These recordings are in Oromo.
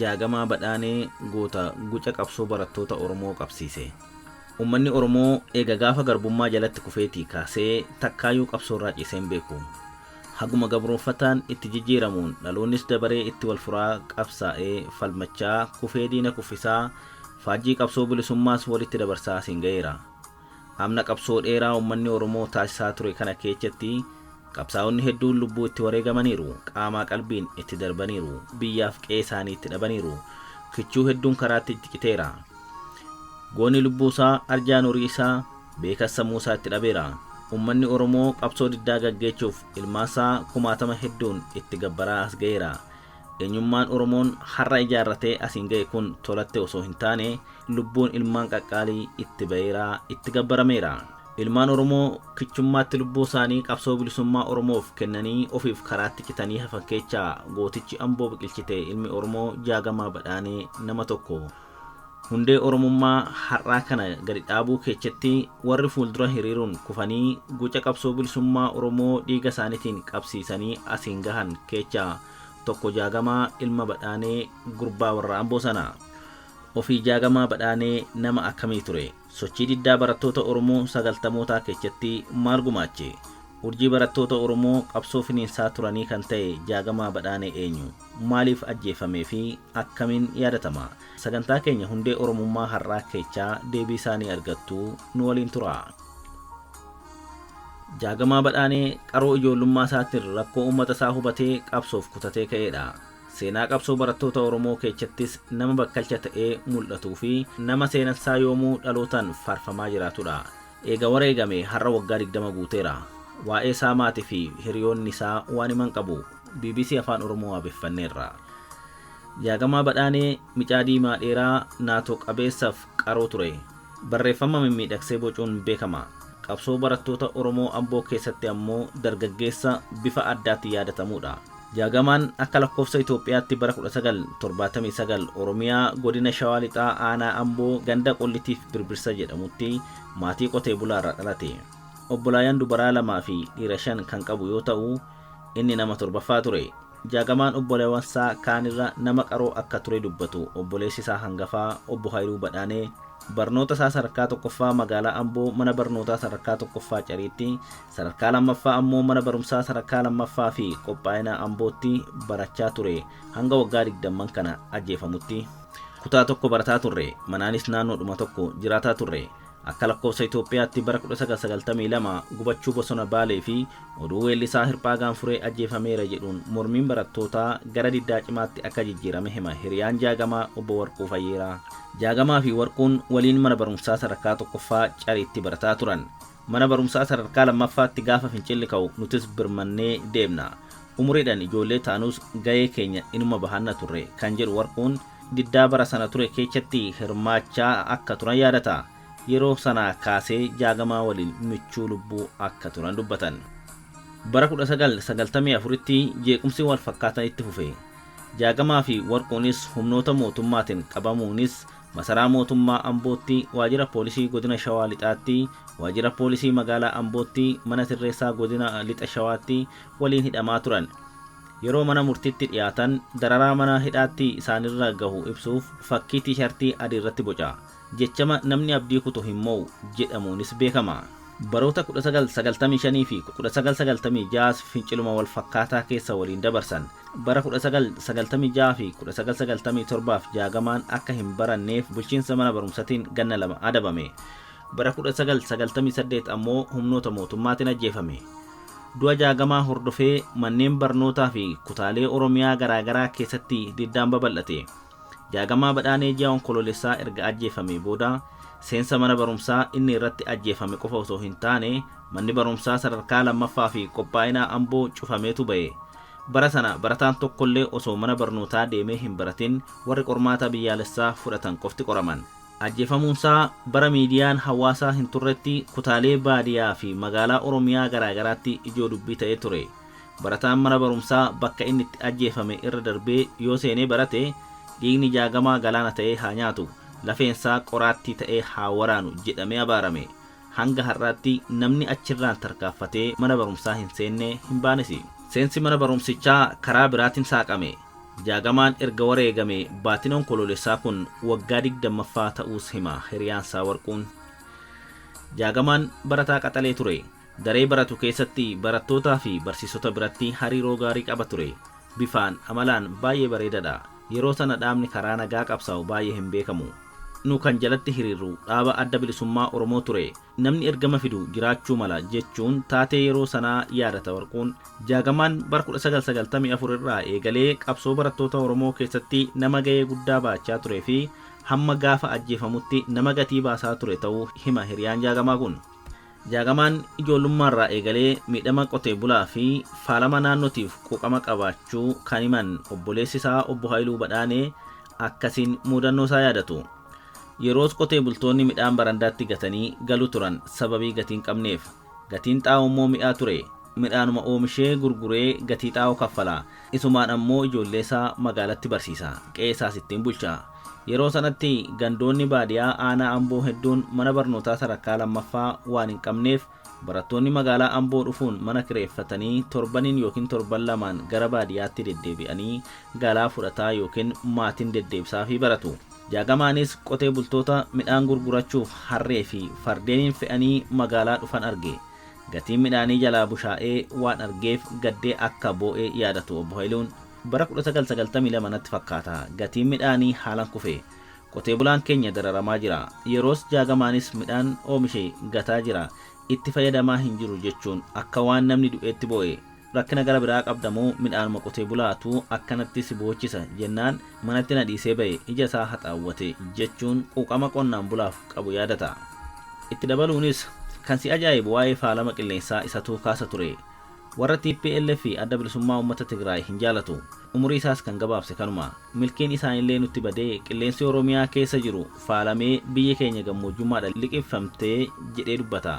Jaagamaa Badhaanee goota guca qabsoo barattoota Oromoo qabsiise. Uummanni Oromoo eega gaafa garbummaa jalatti kufeetii kaasee takkaayyuu qabsoo irraa ciisee hin beeku. Haguma gabroonfataan itti jijjiiramuun dhaloonnis dabaree itti wal furaa qabsaa'ee falmachaa kufee diina kuffisaa faajjii qabsoo bilisummaas walitti dabarsaa asiin ga'eera. Amna qabsoo dheeraa uummanni Oromoo taasisaa ture kana keechatti qabsaa'onni hedduun lubbuu itti wareegamaniiru, qaamaa qalbiin itti darbaniiru, biyyaaf qe'ee isaanii itti dhabaniiru, kichuu hedduun karaatti itti citeera. Goonni lubbuu isaa, arjaan horii isaa, beekas sammuu isaa itti dhabeera. Uummanni Oromoo qabsoo diddaa gaggeechuuf ilmaansaa kumaatama hedduun itti gabbaraa as ga'eera. Eenyummaan Oromoon har'a ijaarratee asiin ga'e kun tolatte osoo hin taane lubbuun ilmaan qaqqaalii itti ba'eera, itti gabbarameera. Ilmaan Oromoo kichummaatti lubbuu isaanii qabsoo bilisummaa Oromoof kennanii ofiif karaatti citanii hafan keechaa gootichi Amboo biqilchite ilmi Oromoo Jaagamaa Badhaanee nama tokko. Hundee Oromummaa har'aa kana gadi dhaabuu keechatti warri fuuldura hiriiruun kufanii guca qabsoo bilisummaa Oromoo dhiiga isaaniitiin qabsiisanii asiin gahan keechaa tokko Jaagamaa ilma Badhaanee gurbaa warra Amboo sana. Ofii Jaagamaa Badhaanee nama akkamii ture? Sochii diddaa barattoota Oromoo sagaltamootaa keechatti maal gumaache? Urjii barattoota Oromoo qabsoo finiinsaa turanii kan ta'e Jaagamaa Badhaanee eenyu? Maaliif ajjeefamee fi akkamiin yaadatama? Sagantaa keenya hundee Oromummaa har'aa keechaa deebii isaanii argattu nu waliin turaa. Jaagamaa Badhaanee qaroo ijoollummaa isaatiin rakkoo uummata isaa hubatee qabsoof kutatee ka'eedha. Seenaa qabsoo barattoota Oromoo keechattis nama bakkalcha ta'ee mul'atuu fi nama seenansaa yoomuu dhalootaan faarfamaa jiraatudha. Eega wareegame har'a waggaa 20 guuteera. Waa'ee isaa maatii fi hiriyoonni isaa waan himan qabu. BBC Afaan Oromoo waabeffanneerra. Jaagamaa Badhaanee micaa diimaa dheeraa naatoo qabeessaaf qaroo ture. Barreeffama mimmiidhagsee bocuun beekama. Qabsoo barattoota Oromoo Amboo keessatti ammoo dargaggeessa bifa addaatti yaadatamuudha. Jaagamaan akka lakkoofsa Itoophiyaatti bara 1979 Oromiyaa godina Shawaa Lixaa aanaa Amboo ganda Qollitiif Birbirsa jedhamutti maatii qotee bulaarraa dhalate. Obbolaayan dubaraa lamaa fi dhiira shan kan qabu yoo ta'u inni nama torbaffaa ture. Jaagamaan obboleewwansaa kaanirra nama qaroo akka ture dubbatu obboleessi isaa hangafaa obbo Haayiluu Badhaanee barnoota isaa sadarkaa tokkoffaa magaalaa Amboo mana barnootaa sadarkaa tokkoffaa Cariitti, sadarkaa lammaffaa ammoo mana barumsaa sadarkaa lammaffaa fi qophaa'ina Ambootti barachaa ture hanga waggaa 20 kana ajjeefamutti. Kutaa tokko barataa turre, manaanis naannoodhuma tokko jiraataa turre. Akka lakkoofsa Itoophiyaatti bara 1992 gubachuu bosona Baalee fi oduu weellisaa Hirphaa Gaanfuree ajjeefameera jedhuun mormiin barattootaa gara diddaa cimaatti akka jijjiirame hima hiriyaan Jaagamaa obbo Warquu Fayyeeraa. Jaagamaa fi Warquun waliin mana barumsaa sadarkaa tokkoffaa Cariitti barataa turan. Mana barumsaa sadarkaa lammaffaatti gaafa fincilli ka'u nutis birmannee deemna. Umuriidhaan ijoollee taanus ga'ee keenya inuma bahanna turre kan jedhu Warquun diddaa bara sana ture keechatti hirmaachaa akka turan yaadata. Yeroo sanaa kaasee Jaagamaa waliin michuu lubbuu akka turan dubbatan. Bara 1994tti jeequmsi wal fakkaatan itti fufe. Jaagamaa fi Warquunis humnoota mootummaatiin qabamuunis masaraa mootummaa Ambootti, waajjira poolisii godina Shawaa Lixaatti, waajjira poolisii magaalaa Ambootti, mana sirreessaa godina Lixa Shawaatti waliin hidhamaa turan. Yeroo mana murtiitti dhiyaatan dararaa mana hidhaatti isaanirra gahu ibsuuf fakkii tiishartii adii irratti boca. Jechama namni abdii kutu hin mo'u jedhamuunis beekama. Baroota 1995 fi 1996 finciluma wal fakkaataa keessa waliin dabarsan. Bara 1996 fi 1997 Jaagamaan akka hin baranneef bulchiinsa mana barumsatiin ganna lama adabame. Bara 1998 ammoo humnoota mootummaatiin ajjeefame. Du'a Jaagamaa hordofee manneen barnootaa fi kutaalee Oromiyaa garaagaraa keessatti diddaan babal'ate. Jaagamaa Badhaanee ji'a Onkoloolessaa erga ajjeefamee booda seensa mana barumsaa inni irratti ajjeefame qofa osoo hin taane manni barumsaa sadarkaa lammaffaa fi qophaa'inaa Amboo cufameetu ba'e. Bara sana barataan tokkollee osoo mana barnootaa deemee hin baratin warri qormaata biyyaalessaa fudhatan qofti qoraman. Ajjeefamuunsaa bara miidiyaan hawaasaa hin turretti kutaalee baadiyaa fi magaalaa Oromiyaa garaagaraatti ijoo dubbii ta'ee ture. Barataan mana barumsaa bakka inni itti ajjeefame irra darbee yoo seenee barate dhiigni Jaagamaa galaana ta'ee haa nyaatu. Lafeensaa qoraattii ta'ee haa waraanu jedhamee abaarame. Hanga har'aatti namni achirraan tarkaanfatee mana barumsaa hin seenne hin baanes. Seensi mana barumsichaa karaa biraatiin saaqame. Jaagamaan erga wareegame baatiin Onkoloolessaa kun waggaa 20ffaa ta'uus hima hiriyaansaa Warquun. Jaagamaan barataa qaxalee ture. Daree baratu keessatti barattootaa fi barsiisota biratti hariiroo gaarii qaba ture. Bifaan amalaan baay'ee bareedadha. Yeroo sana dhaabni karaa nagaa qabsaa'u baay'ee hin beekamu. Nu kan jalatti hiriirru dhaaba Adda Bilisummaa Oromoo ture. Namni ergama fidu jiraachuu mala jechuun taatee yeroo sanaa yaadata Warquun. Jaagamaan bara 1994 irraa eegalee qabsoo barattoota Oromoo keessatti nama ga'ee guddaa baachaa turee fi hamma gaafa ajjeefamutti nama gatii baasaa ture ta'uu hima hiriyaan Jaagamaa kun. Jaagamaan ijoollummaarraa eegalee miidhama qotee bulaa fi faalama naannootiif quuqama qabaachuu kan himan obboleessi isaa obbo Haayiluu Badhaanee akkasiin mudannoo isaa yaadatu. Yeroos qotee bultoonni midhaan barandaatti gatanii galu turan sababii gatii hin qabneef. Gatiin xaa'oo immoo mi'aa ture. Midhaanuma oomishee gurguree gatii xaa'oo kaffala. Isumaan ammoo ijoollee isaa magaalatti barsiisa. Qe'ee isaas ittiin bulcha. Yeroo sanatti gandoonni baadiyaa aanaa Amboo hedduun mana barnootaa sadarkaa lammaffaa waan hin qabneef barattoonni magaalaa Amboo dhufuun mana kireeffatanii torbaniin yookiin torban lamaan gara baadiyaatti deddeebi'anii galaa fudhataa yookiin maatiin deddeebisaafii baratu. Jaagamaanis qotee bultoota midhaan gurgurachuuf harree fi fardeeniin fe'anii magaalaa dhufan arge. Gatiin midhaanii jalaa bushaa'ee waan argeef gaddee akka boo'ee yaadatu obbo Hayiluun. Bara 1992 natti fakkaata gatiin midhaanii haalan kufe. Qotee bulaan keenya dararamaa jira. Yeroos Jaagamaanis midhaan oomishe gataa jira. Itti fayyadamaa hin jiru jechuun akka waan namni du'eetti boo'e. Rakkina gara biraa qabda moo midhaanuma qotee bulaatu akkanatti si boochisa jennaan manatti na dhiisee ba'e ija isaa haxaawwate jechuun quuqama qonnaan bulaaf qabu yaadata. Itti dabaluunis kan si ajaa'ibu waa'ee faalama qilleensaa isatuu kaasa ture. Warra TPLF fi Adda Bilisummaa Uummata Tigraay hin jaalatu. Umurii isaas kan gabaabse kanuma. Milkiin isaanillee nutti badee qilleensi Oromiyaa keessa jiru faalamee biyyi keenya gammoojjummaadhaan liqimfamtee jedhee dubbata.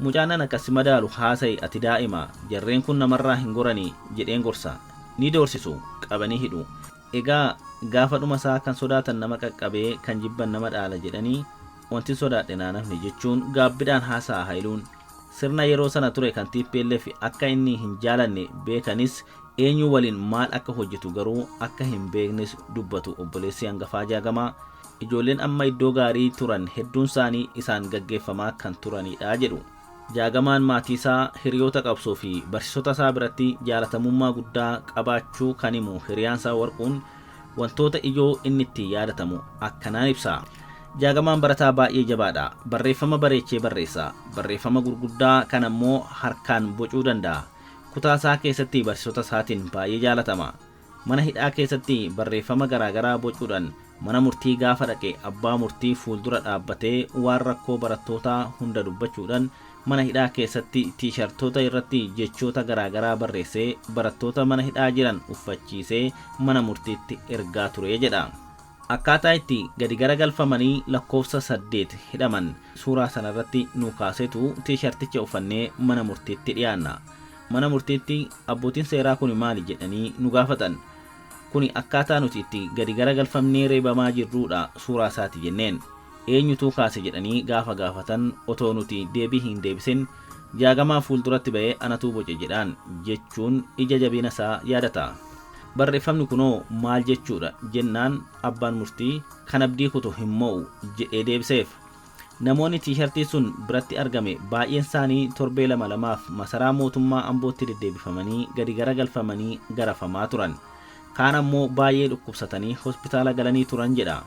Mucaan an akkas si madaalu haasa'i ati daa'ima, jarreen kun namarraa hin gorani jedheen gorsa. Ni doorsisu, qabanii hidhu. Egaa gaafa dhuma isaa kan sodaatan nama qaqqabee kan jibban nama dhaala jedhanii wantin sodaadhe naan hafne jechuun gaabbidhaan haasa'a Hayiluun. Sirna yeroo sana ture kan tplf akka inni hin jaalanne beekanis eenyu waliin maal akka hojjetu garuu akka hin beeknes dubbatu obboleessi hangafaa Jaagamaa. Ijoolleen amma iddoo gaarii turan hedduunsaanii isaan gaggeeffamaa kan turaniidha jedhu. Jaagamaan maatiisaa, hiriyoota qabsoo fi barsiisotasaa biratti jaalatamummaa guddaa qabaachuu kan himu hiriyaansaa Warquun wantoota ijoo inni ittiin yaadatamu akkanaan ibsa. Jaagamaan barataa baay'ee jabaadha. Barreeffama bareechee barreessa. Barreeffama gurguddaa kanammoo harkaan bocuu danda'a. Kutaasaa keessatti barsiisota isaatiin baay'ee jaalatama. Mana hidhaa keessatti barreeffama garaagaraa bocuudhaan mana murtii gaafa dhaqe abbaa murtii fuuldura dhaabbatee waan rakkoo barattootaa hunda dubbachuudhaan mana hidhaa keessatti tiishartoota irratti jechoota garaagaraa barreessee barattoota mana hidhaa jiran uffachiisee mana murtiitti ergaa ture jedha. Akkaataa itti gadi garagalfamanii lakkoofsa 8 hidhaman suuraa sanarratti nu kaasetu tiisharticha uffannee mana murtiitti dhiyaanna. Mana murtiitti abbootiin seeraa kuni maali jedhanii nu gaafatan. Kuni akkaataa nuti itti gadi garagalfamnee reebamaa jirruudha suuraa isaati jenneen. Eenyutuu kaase jedhanii gaafa gaafatan otoo nuti deebii hin deebisin Jaagamaa fuulduratti ba'ee anatuu boce jedhaan jechuun ija jabina isaa yaadata. Barreeffamni kunoo maal jechuudha jennaan abbaan murtii kan abdii kutu hin mo'u jedhee deebiseef. Namoonni tiishartii sun biratti argame baay'een isaanii torbee lama lamaaf masaraa mootummaa Ambootti deddeebifamanii gadi garagalfamanii garafamaa turan. Kaan ammoo baay'ee dhukkubsatanii hospitaala galanii turan jedha.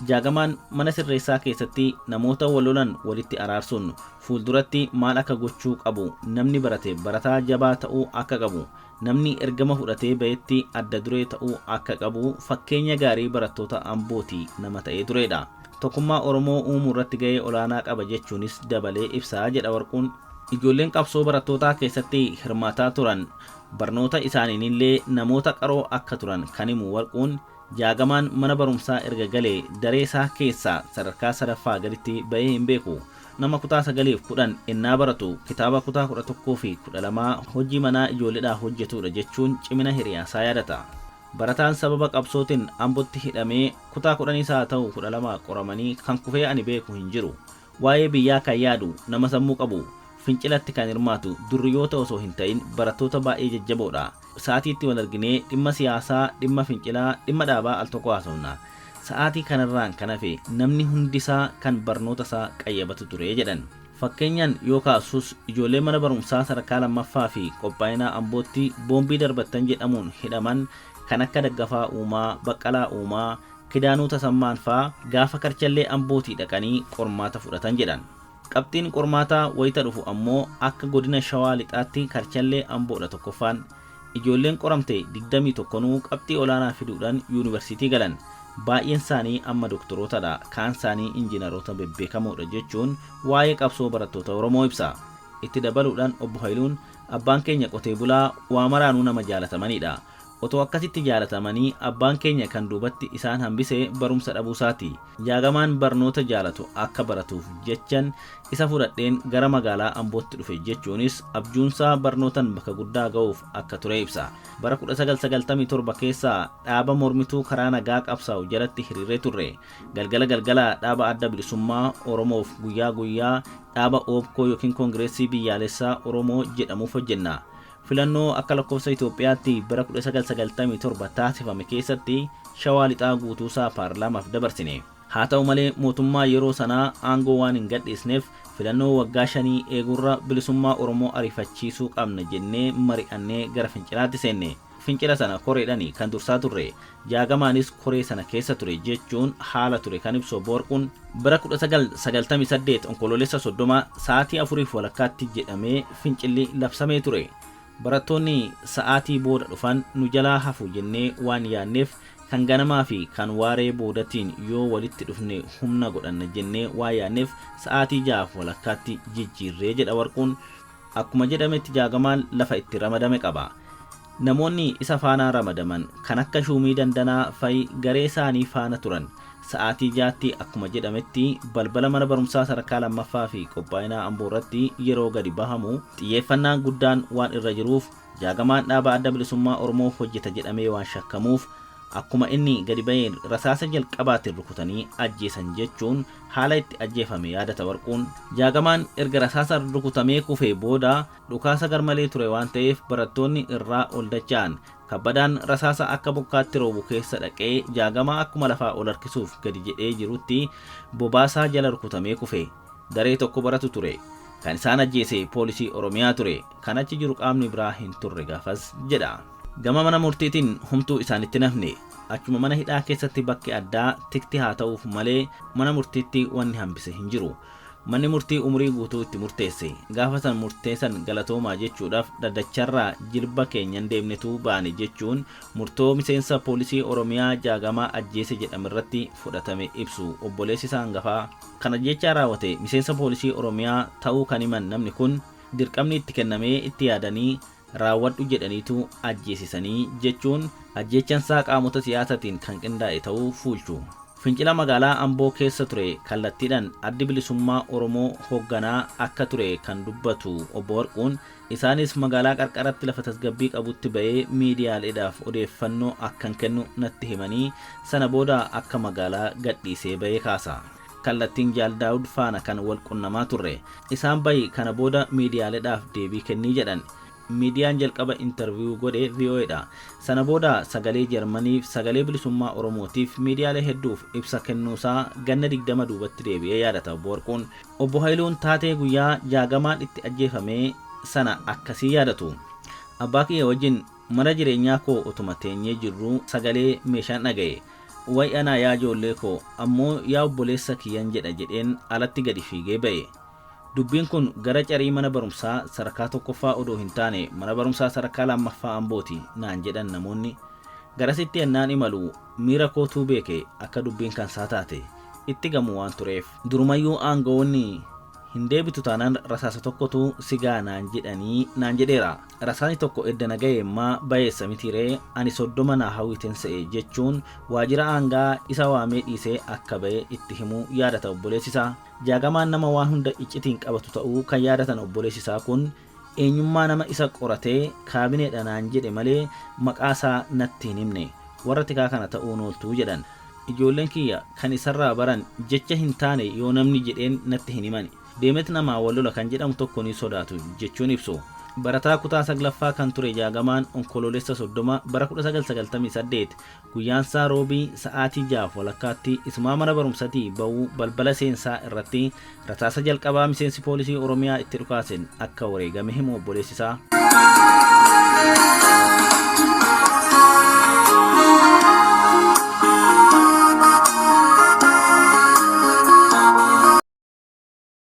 Jaagamaan mana sirreessaa keessatti namoota wal lolan walitti araarsuun fuulduratti maal akka gochuu qabu namni barate barataa jabaa ta'uu akka qabu namni ergama fudhatee ba'etti adda duree ta'uu akka qabu fakkeenya gaarii barattoota Ambooti nama ta'ee turedha. Tokkummaa Oromoo uumuu irratti ga'ee olaanaa qaba jechuunis dabalee ibsa jedha Warquun. Ijoolleen qabsoo barattootaa keessatti hirmaataa turan barnoota isaaniinillee namoota qaroo akka turan kan himu Warquun Jaagamaan mana barumsaa erga galee daree isaa keessaa sadarkaa sadaffaa gaditti ba'ee hin beeku. Nama kutaa 9 fi 10 ennaa baratu kitaaba kutaa 11 fi 12 hojii manaa ijoolleedhaa hojjetuudha jechuun cimina hiriyaasaa yaadata. Barataan sababa qabsootiin Ambotti hidhamee kutaa 10s haa ta'u 12 qoramanii kan kufee ani beeku hin jiru. Waa'ee biyyaa kan yaadu, nama sammuu qabu, fincilatti kan hirmaatu durriyoota osoo hin ta'in barattoota baay'ee jajjaboodha. Sa'aatiitti wal arginee dhimma siyaasaa, dhimma fincilaa, dhimma dhaabaa al tokko haasofna. Sa'aatii kanarraan kan hafe namni hundisaa kan barnootasaa qayyabatu ture jedhan. Fakkeenyaan yoo kaasus ijoollee mana barumsaa sadarkaa 2ffaa fi qophaa'inaa Ambootti boombii darbattan jedhamuun hidhaman kan akka Daggafaa Uumaa, Baqqalaa Uumaa, Kidaanuu Tasammaan faa gaafa karchallee Ambootii dhaqanii qormaata fudhatan jedhan. Qabxiin qormaataa wayita dhufu ammoo akka godina Shawaa Lixaatti Karchallee Amboodha tokkoffaan. Ijoolleen qoramte 21nuu qabxii olaanaa fiduudhaan yuunivarsiitii galan. Baay'eensaanii amma doktorootadha, kaansaanii injinaroota bebbeekamoodha jechuun waa'ee qabsoo barattoota Oromoo ibsa. Itti dabaluudhaan Obbo Hayiluun, Abbaan keenya qotee bulaa waa maraanuu nama jaalatamanidha. Otoo akkasitti jaalatamanii abbaan keenya kan duubatti isaan hambise barumsa dhabuusaati. Jaagamaan barnoota jaalatu akka baratuuf jechan isa fudhadheen gara magaalaa Ambootti dhufe jechuunis abjuunsaa barnootan bakka guddaa ga'uuf akka ture ibsa. Bara 1997 keessa dhaaba mormituu karaa nagaa qabsaa'u jalatti hiriirree turre. Galgala galgala dhaaba Adda Bilisummaa Oromoof guyyaa guyyaa dhaaba Oobkoo ykn Koongireessii Biyyaalessaa Oromoo jedhamuuf hojjenna. Filannoo akka lakkoofsa Itoophiyaatti bara 1997 taasifame keessatti Shawaa Lixaa guutuusaa paarlaamaaf dabarsine. Haata'u malee mootummaa yeroo sanaa aangoo waan hin gadhiisneef filannoo waggaa shanii eeguurra bilisummaa Oromoo ariifachiisuu qabna jennee mari'annee gara fincilaatti seenne. Fincila sana koreedhani kan dursaa turre. Jaagamaanis koree sana keessa ture jechuun haala ture kan ibsu Obbo Warquun, bara 1998 Onkoloolessa 30 sa'aatii afuriif walakkaatti jedhamee fincilli labsamee ture. Barattoonni sa'aatii booda dhufan nu jalaa hafu jennee waan yaadneef kan ganamaa fi kan waaree boodatiin yoo walitti dhufne humna godhanna jennee waan yaadneef sa'aatii ja'aaf walakkaatti jijjiirre jedha Warquun. Akkuma jedhametti Jaagamaan lafa itti ramadame qaba. Namoonni isa faanaa ramadaman kan akka Shuumii Dandanaa fa'i gareesaanii faana turan. Sa'aatii ja'atti akkuma jedhametti balbala mana barumsaa sadarkaa 2ffaa fi qophaa'inaa Amboorratti yeroo gadi bahamu xiyyeeffannaan guddaan waan irra jiruuf Jaagamaan dhaaba Adda Bilisummaa Oromoof hojjeta jedhamee waan shakkamuuf akkuma inni gadi baheen rasaasa jalqabaatiin rukutanii ajjeesan jechuun haala itti ajjeefame yaadata Warquun. Jaagamaan erga rasaasaan rukutamee kufee booda Dhukaasa garmalee ture waan ta'eef barattoonni irraa ol dacha'an. Kabbadaan rasaasa akka bokkaatti roobu keessa dhaqee Jaagamaa akkuma lafaa ol harkisuuf gadi jedhee jirutti bobaasaa jala rukutamee kufe. Daree tokko baratu ture. Kan isaan ajjeese poolisii Oromiyaa ture. Kan achi jiru qaamni biraa hin turre gaafas, jedha. Gama mana murtiitiin homtuu isaanitti hin hafne. Achuma mana hidhaa keessatti bakki addaa tikti haa ta'uuf malee mana murtiitti wanni hambise hin jiru. Manni murtii umurii guutuu itti murteesse. Gaafa san murtee san galatoomaa jechuudhaaf dhaddacharraa jilba keenyan deemnetu baane jechuun murtoo miseensa poolisii Oromiyaa Jaagamaa ajjeese jedhamerratti fudhatame ibsu obboleessi isaa hangafaa. Kan ajjeechaa raawwate miseensa poolisii Oromiyaa ta'uu kan himan namni kun, dirqamni itti kennamee itti yaadanii raawwadhu jedhaniitu ajjeesisanii jechuun ajjeechansaa qaamota siyaasatiin kan qindaa'e ta'uu fuulchu. Fincila magaalaa Amboo keessa ture kallattiidhan Addi Bilisummaa Oromoo hogganaa akka ture kan dubbatu Obbo Warquun, isaanis magaalaa qarqaratti lafa tasgabbii qabutti ba'ee miidiyaaleedhaaf odeeffannoo akkan kennu natti himanii sana booda akka magaalaa gadhiisee ba'e kaasa. Kallattiin Jaal Daawud faana kan wal qunnamaa turre. Isaan ba'i kana booda miidiyaaledhaaf deebii kennii jedhan. Miidiyaan jalqaba interview godhe voa dha. Sana booda Sagalee Jarmaniif, Sagalee Bilisummaa Oromootiif, miidiyaalee hedduuf ibsa kennuusaa ganna 20 duubatti deebi'ee yaadata Obbo Warquun. Obbo Hayiluun taatee guyyaa Jaagamaan itti ajjeefame sana akkasiin yaadatu. Abbaa kiyya wajjin mana jireenyaa koo otuma teenyee jirruu sagalee meeshaan dhaga'e. Way anaa yaa ijoollee koo, ammoo yaa obboleessa kiyyan jedha jedheen alatti gadi fiigee ba'e. Dubbiin kun gara carii mana barumsaa sadarkaa tokkoffaa odoo hin taane mana barumsaa sadarkaa lammaffaa Ambooti naan jedhan namoonni. Garasitti ennaan imalu miira kootuu beeke akka dubbiin kansaa taate. Itti gamu waan tureef. Durumayyuu aangawoonni hin deebitu taanaan rasaasa tokkotu si ga'a naan jedhanii naan jedheera. Rasaasni tokko edda na ga'eemmaa bayeessa mitiiree ani 30 naa hawwiten se'e jechuun waajjira aanga'aa isa waamee dhiisee akka ba'e itti himuu yaadata obboleessi isaa. Jaagamaan nama waan hunda iccitiin qabatu ta'uu kan yaadatan obboleessi isaa kun, eenyummaa nama isa qoratee kaabineedha naan jedhe malee maqaa isaa natti hin himne. Warra tikaa kana ta'uun ooltuu jedhan. Ijoolleen kiyya kan isarraa baran jecha hin taane yoo namni jedheen natti hin himani. Deemet namaa wal lola kan jedhamu tokko ni sodaatu jechuun ibsu. Barataa kutaa 9ffaa kan ture Jaagamaan Onkoloolessa 30 bara 1998 guyyaansaa Roobii sa'aatii 6:30tti isumaa mana barumsatii ba'uu balbala seensaa irratti rasaasa jalqabaa miseensi poolisii Oromiyaa itti dhukaasen akka wareegame himu obboleessi isaa.